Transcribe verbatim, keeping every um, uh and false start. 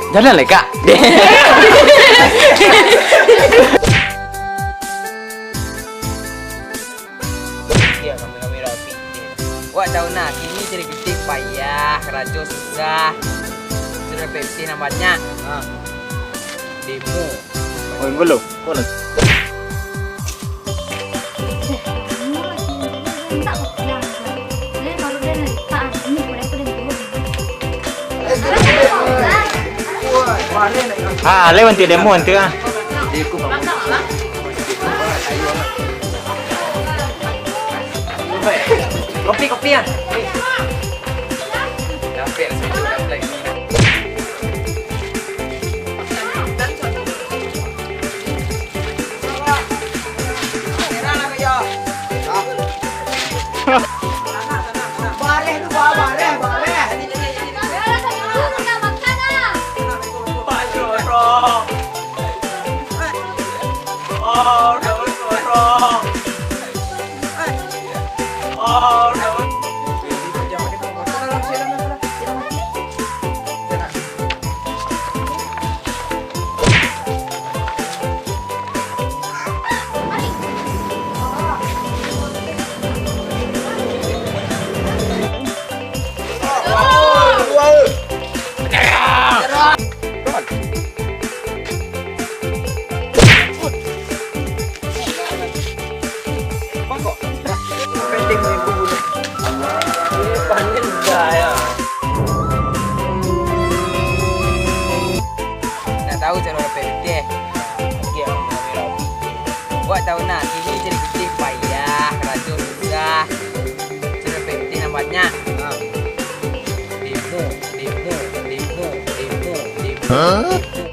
Jalan lai, Kak. Iyo, kami-kami rapik. Wak tahu nah, kini cari pitih payah, karajo susah. Sudah dapek pitih nan banyak. Ha. Demo. Oi, ngolo. Ngolo. Ah, lewat nanti demo nanti ah. Kopi, kopi ah. Nak tahu caro dapek pitih? Oke, wak tahu nah, kini cari pitih payah, karajo susah. Caro dapek pitih nan banyak. Ha. Demo, demo, demo, demo, demo. Hah?